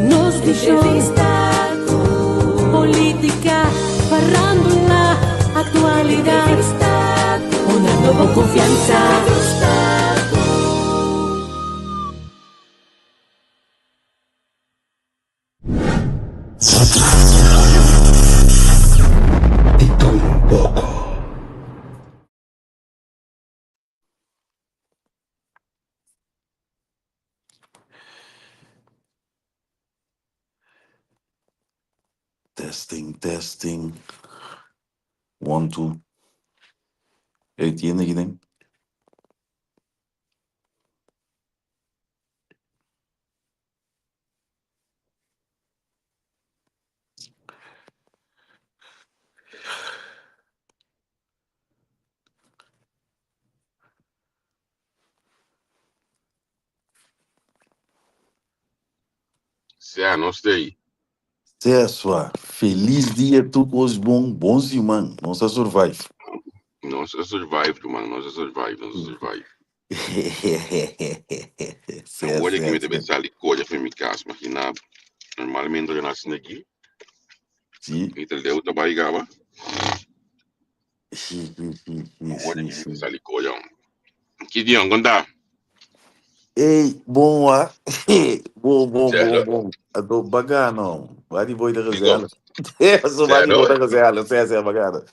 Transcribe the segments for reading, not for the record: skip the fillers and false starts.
nos vision. Politica, farandula, actualidad. Honrando bo confianza. Di tur un poko. Testing, testing. One, two. Ey, tiende aki den. Sea, nos t'ei. Sea swa. Feliz dia tur kos bon, bon siman. Nos a survive. Nos a survive, ruman. Nos a survive, nos a survive. Sea, Awor aki sea, mi ta sea. bin sali koya for mi kas, magina bo. Normalmente ora nan asina aki, Sí. mi ta leu ta bai gaba. Sí, sí, sí, sí, Awor sí, aki mi ta sí. sali koya. Ki dion, kon ta? Ey, bon wa. Bon, bon, bon, Cierto. bon. Anto bacano. Ba di boy ta Kiko? gezellig. So ba di Cierto. boy ta gezellig. Sea, sea, bacano.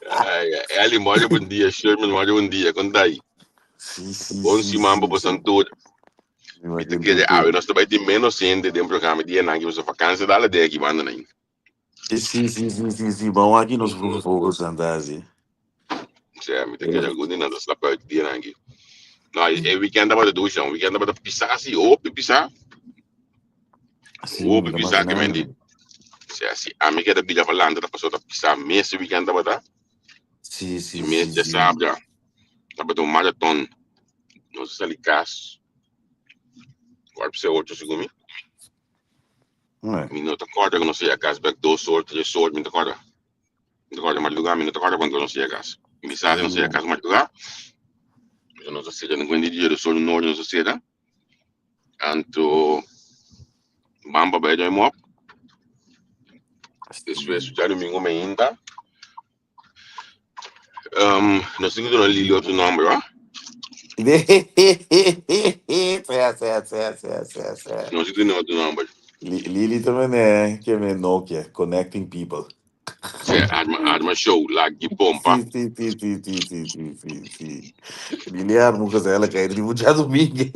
Ai, Eli, morgen bom dia. Sherman, morgen bom dia. Kon ta aí? Sí, sí, Bon sí, siman pa sí, bosan sí. tur. Mi Mi ta makin kere tur awe tur. nos ta bai tin menos hende den programa dia nan ki boso vakantie dale de aki banda nan. Sí, sí, sí, sí, sí. Bam aki nos vroege vogels aan daar, sí. Sea, mi ta kere algun di nan ta slap uit dia nan aki. No, e weekend tabata dushi, un weekend tabata pisá si, hopi pisá. Sí, Hopi mi ta pisá ke imaginá. men di. Sea, si ami keda bida pa lanta ta pasobra ta pisá mes e weekend tabata. Sí, I sí, mes sí, dja sí. sabra tabata un maraton. Nos a sali kas kwart p'se ocho segun mi. Mi no ta kòrda ku nos a yega kas bèk dos or, tres or, mi no ta kòrda. Mi ta kòrda madrugá, mi no ta kòrda kuantu nos a yega kas. Mi sa si nos a yega kas madrugá, pero nos a sera na kuenta di dia dos or, un or nos a sera. Anto ban pa bai dòi mòp. Despues djadumingu mainta. Nos tin ku duna Lili otro nòmber, wa? Sea, sea, sea, sea, sea, sea. Nos tin ku duna otro nòmber. Lili ta mene ke me Nokia, connecting people. Sea, arma, arma show, lagi pompa. Sí, sí, sí, sí, sí, sí, sí, sí, sí. Lili arma un gezelligheid riba un djadumingu.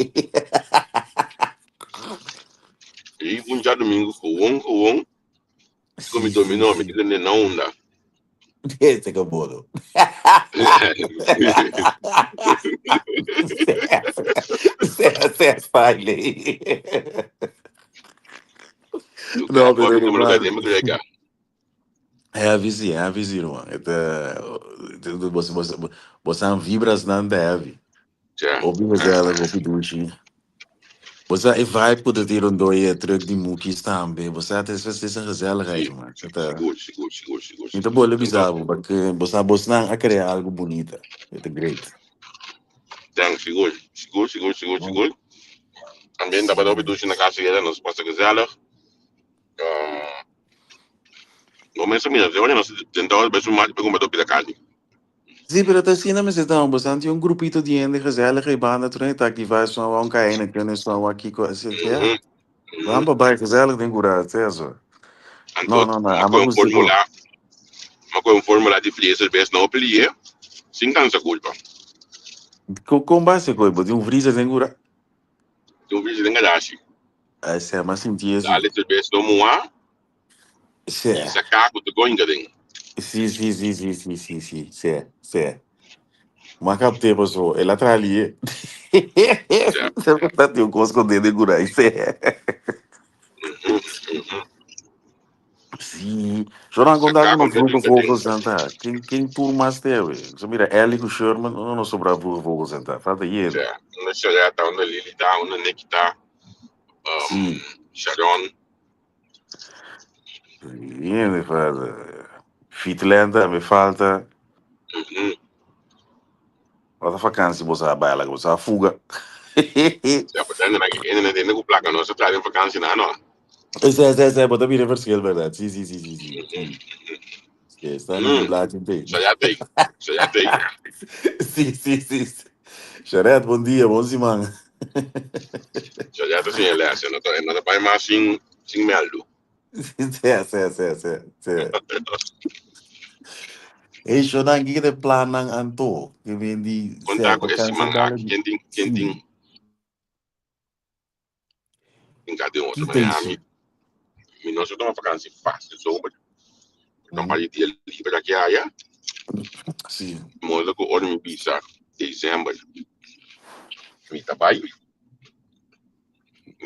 Riba un djadumingu gewoon, gewoon. Ku mi Sí, sí, dominó, mi sí. ta tende na unda. Este ka bodo. Sea, sea style. No, pero Papi, tuma lugar, ruman. deme kreka. Heavy sí, heavy sí, ruman. Ete, bo, bo, bo san vibras nan ta heavy. Ja. Hopi gezellig, hopi dushi. Bo sa e vibe ku ta tira un doi e truck di Mookies tambe. Bo sa het is een gezelligheid, Sí, man. Het, eh, sigur, sigur, sigur, sigur, mi ta sigur. bole Anto, bisa bo, porque bo sa bosnan a crea algo bunita. Het is great. dan, sigur, sigur, sigur, sigur, No? sigur. También tabata hopi Sí. dushi na casa yera, nos pasa gezellig. Um, no mensen mira, de nos tentado best un match, pero pida carne. Sí, pero ta asina mester ta, bo sa tin un grupito di hende gezellig ei banda tur hende ta activa esun awa un kaena ken esun awa kiko así ya. Ban pa bai gezellig den kura te eso. No, Anto, no, no, ma ama koe un gusti ko. formula, ma koe un formula di freezer bes no plie, sin cansa culpa. Ko kon base koe, bo tin un freezer den kura? Tin un freezer den garashi. Ai sea, ma sinti esi. Dale cerveza no mua Sea. y saca cu te goinga den. Sí, sí, sí, sí, sí, sí, sí, sea, sea. Ma capté paso, el a traha lié. Sea. Ta tin un cos con den den cura, sea. Sí, yo no contar Saca con con vroege den den. vogels dan ta. Ken, ken tour mas te, we? So mira, Ellie cu Sherman, no, no sobra vroege vogels dan ta. Falta yendo. Sea, una Shareta, una Lily ta, una Nicky ta, Sí. Sharon. Yendo, falta. Fitland tambe falta. Wat een vakantie bo sa bai, like bo sa fuga. Ja, pero ende ende ende ku plaka no se trae en vakantie na no. Sí, sí, sí, bo ta mira verschil, verdad? Sí, sí, sí, sí, sí. Sí. Sí, está en un blaadje te. Shayate, shayate. Sí, sí, sí. Sharet, bon dia, bon siman. Shayate sin les, no ta no ta bai mas sin sin meldu. Sí, sí, sí, sí, sí. Hey, Shonan, kiko de plannan anto? Que ven di Konta ku e siman aki, ken tin ken tin tin ka den otro manera. Mi mi no sa tuma vakantie fácil so, but no pa di dia liber aki aya. Sí. Modo ku ora mi bisa december mi ta bai.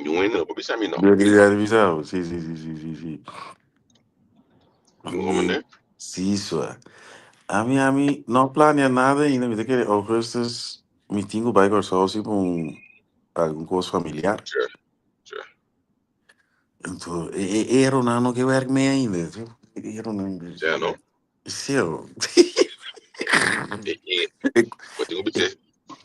Niun hende no por bisa mi no. Yo quería bisa, sí, sí, sí, sí, sí, sí. Como ne? Sí, so. Ami, no planea nada ainda. Mi ta kere augustus, mi tin ku bai Kòrsou si pa un algun kos familiar. Sí, sí. Entonces, e, e eronan no ke werk mee ainda. Sí, eronan. Sí, no? Sí. Oh. E, e, bo tin ku bisa, bo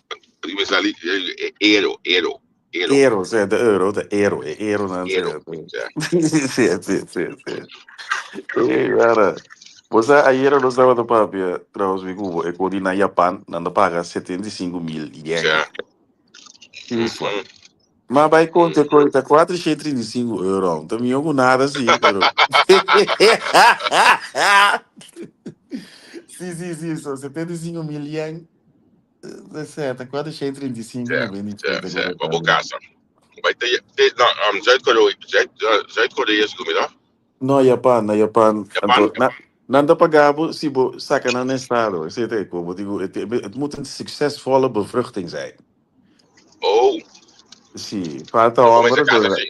tin ku bisa li, e, ero, ero, ero. Ero, sí, de euro, de ero, e eronan. Sí, Ero, sí. Sí, sí, sí, sí. Ey, cara. Bo sa, ayera nos tabata papia, trouwens, mi ku bo, e kodi na Japan, nan ta paga 75 mil yen. Sí. Sí, swa. Ma bai konta koi ta 435 euro. Ta mihó ku nada sí, pero. Sí, sí, sí, so 75 mil yen. Eh, ta 435 na beni. Sí, sí, pa bo casa. Bai te, te, no, Zuid-Korea, Zuid, Zuid-Korea is gumi, no? No, Japan, na Japan. Japan? Anto, na, nan ta paga bo si bo saca nan estado. Esei ta e ko. Bo digo, het, het moet een succesvolle bevruchting zijn. Oh. Sí, falta No homber. comienza casa, sí.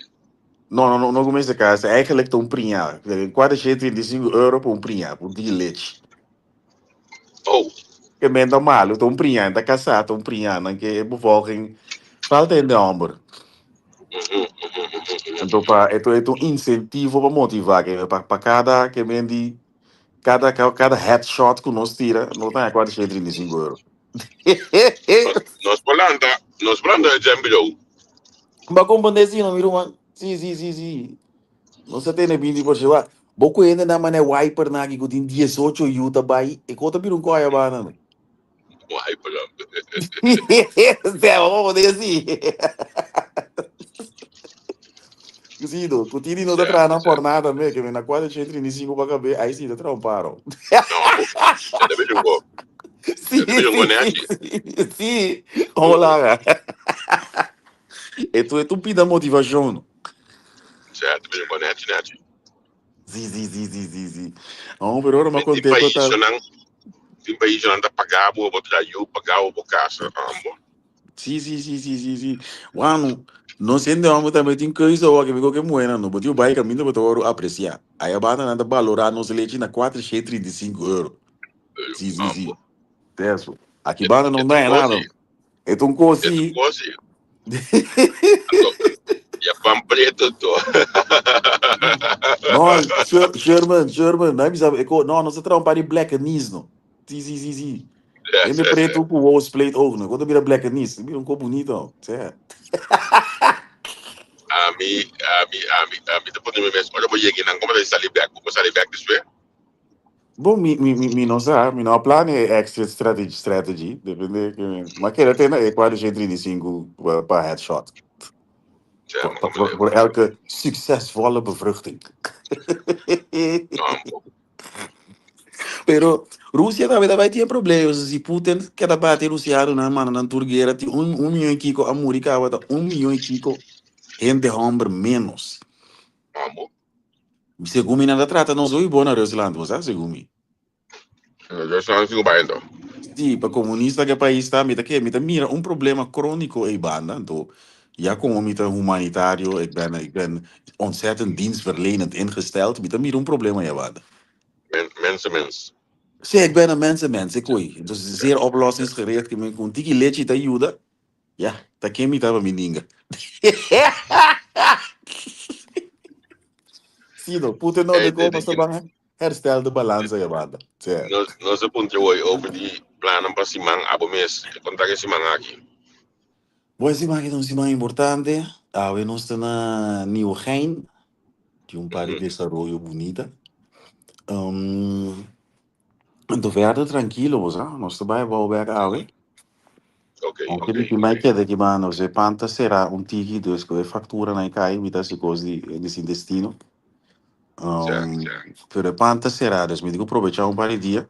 No, no, no, no comienza casa. Eigenlijk ta un priña. 435 euro pa un priña, pa un tiki leche. Oh. Ke men ta malo, ta un priña, ta casá, ta un priña. Nan ke e bevolking falta hende homber. Anto pa eto eto un incentivo pa motivá ke pa pa kada ke men di kada kada headshot ku nos tira, no ta 435 euro. Nos por lanta, nos por lanta e bureau. Ba comprende si no, mi ruman. Sí, sí, sí, sí. Nos a tene 20 por ciento. Bo ku hende na mane wiper na aki ku tin 18 yu ta bai, e kota bira un koya bana no. Wiper. Sea, vamos poner así. Sí, no, ku tini no ta traha na por nada me, que me na 435 pa kabe, aí sí ta traha un paro. No, te bira un go. Sí, Te bira un go nechi. sí, sí. Hola. Eto eto pida motivacion. Sea, te bira un go nechi, nechi. Sí, sí, sí, sí, sí, sí. Oh, pero ora me Tin conté ko ta. paísnan, tin paísnan ta paga bo, bo traha yu, paga bo casa, ambo. Sí, sí, sí, sí, sí, sí. Bueno, no sende hombre también tin keuze hoor, que me que buena no, but you bai caminho bo te apreciar. Aí a banda nanda valorar nos leche na 435 euro. Sí, sí, sí. Eso. Aqui banda não dá nada. É um É cosi. cosi. Japan preto to. No, Sherman, Sherman, não sabe, no, não se trata um par de black knees, no. Sí, sí, sí, sí. En de preto com o split ook, no. Quando vira black knees, vira um copo bonito. Sí. Ami, ami, ami, ami te pone mi mes. Ora bo yega nan como ta sali back, bo sali back despues. Bom, mi, mi, mi, mi no sa, mi no plan e exit strategy, strategy, depende que, maar kere tena e 435 pa headshot. Ja, Voor, maar kom voor, maar voor elke succesvolle bevruchting. No, Pero Rusia tambe tambe tin problema. Si Putin keda bate Rusiano na mano na Turguera, tin un milhão e kiko a muri kaba ta 1 milhão e kiko hende homber menos. Amo. Segun mi nada trata nos hoy bon na Rusland, bo sa, segun mi. Yo só fico baindo. Sí, pa comunista que país ta, mi ta ke, mi ta mira un problema crónico ei banda, anto ja como mi ta humanitario, ik ben ontzettend dienstverlenend ingesteld, mi ta mira un problema ja banda. Men, mensen, mens. Sí, ik ben een mensenmens, ik oei. Dus zeer oplossingsgericht, ik ben con tiki leche te ajuda. Ja, ta ken mi taba mi ninga. Sí, no, Putin no de como sa bang herstel de balansa ja banda. Sí. Nos, nos a punto hoy over di plannen pa siman, abo mes, konta ke siman aki. Bo e siman aki ta un siman importante. Awe nos ta na Nieuwegein. Tin un par di desaroyo bunita. Anto verder trankilo bo sa. Nos ta bai abou bek awe. Aunke mi tin bai keda aki banda, e pan ta sera un tiki, dus ku e fakturanan e kai, mi ta hasi kos di di sin destino. Pero e pan ta sera, dus mi tin ku probecha un par di dia.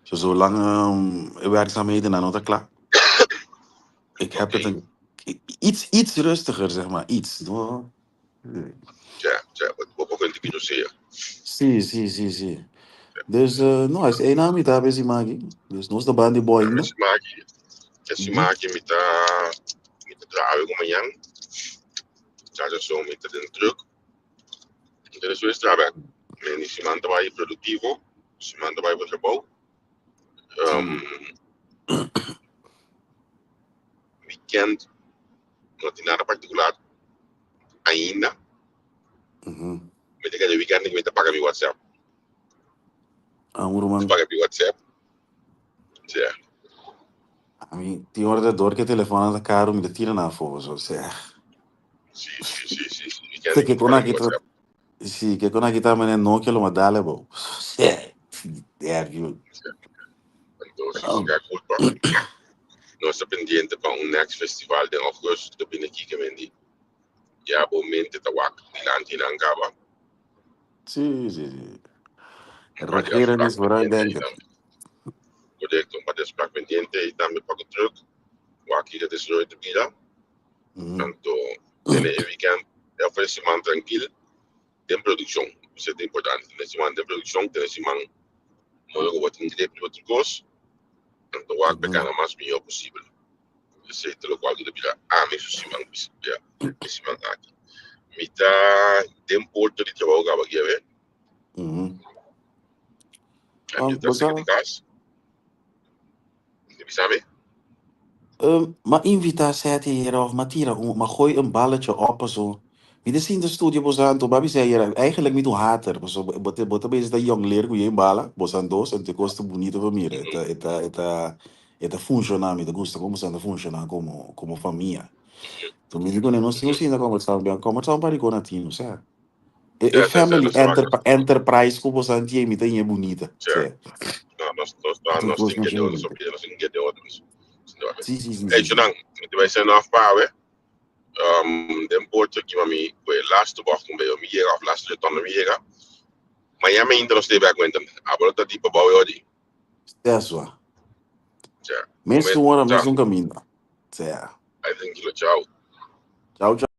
So zolang e werkzaamhedennan no ta kla, ik heb het een iets, iets rustiger, zeg maar, iets. No? Ja, ja, bo por kuenta kiko sea. Sí, sí, sí, sí. Dus, no, es ena mi ta besi maki. Dus nos ta bandi bo ainda. Esi maki, esi maki mi ta, mi ta traha ku mañan. Chacha so mi ta den truck. Entonces su es traha Mi siman ta bai produktivo, siman ta bai pa trabou. Weekend no tin nada particular ainda. Mi ta kere weekend mi ta paga mi WhatsApp. Ah, un ruman. Paga mi WhatsApp. Ja. Ami tin ora de dor ke telefono ta caro, mi ta tira na afo, so sea. Si, si, si, si, si. Weekend mi ta paga mi WhatsApp. Si, ke kon aki ta mene Nokia lo ma dale bo. Derby. Entonces, oh. Si culpa. Nos ta pendiente pa un next festival den augustus ta bini aki ke mendi. Ya bo mente ta wak dilanti nan kaba. Si, si, si. Regeren is vooruitdenken. Correcto, un par de afspraak pendiente y tambe pa ku truck. Wak hier het is nooit de bida. Anto tene e weekend of e siman trankil den produkshon. Esei ta importante. Tene siman den produkshon, tene siman modo ku bo tin grip riba tur kos. Anto wak pa e kana mas mihó posibel. Esei ta lokual ku ta bira ami su siman ya e siman aki. Mi ta den porto di trabou kaba aki awe. Mi ta serka di kas. Di sabi? Ma invita Seti ayera of ma tira un, ma gooi un balletje op paso. Mi ta sinta studia boso anto ba bisa ayera, eigenlijk mi ta un hater paso bo ta bo ta bezig ta jongleer ku yen bala, boso dos, anto e kos ta bunito pa mira, e ta e ta e ta e ta funciona, mi ta gusta kon boso ta funciona komo komo famia. Enton mi di kuné nos tin ku sinta kombersá, kombersá un par di kos na tino, sea. E, e family enter, enterprise ku boso antie mi ta inge bunita. Sí. No, nos, nos, no, nos tin que de otro, nos tin que de otro. Sí, sí, sí. Hey, Chunan, mi te vai send off pa awe. Den porto ki mami, kue laatste bocht un mi llega, of laatste return mi llega. Mañana ainda nos te back wenten. Abro ta di pa bouw odi. Eso. Ja. Mesun hora, mesun caminda. Sea. Ay, tranquilo, chao. Chao, chao.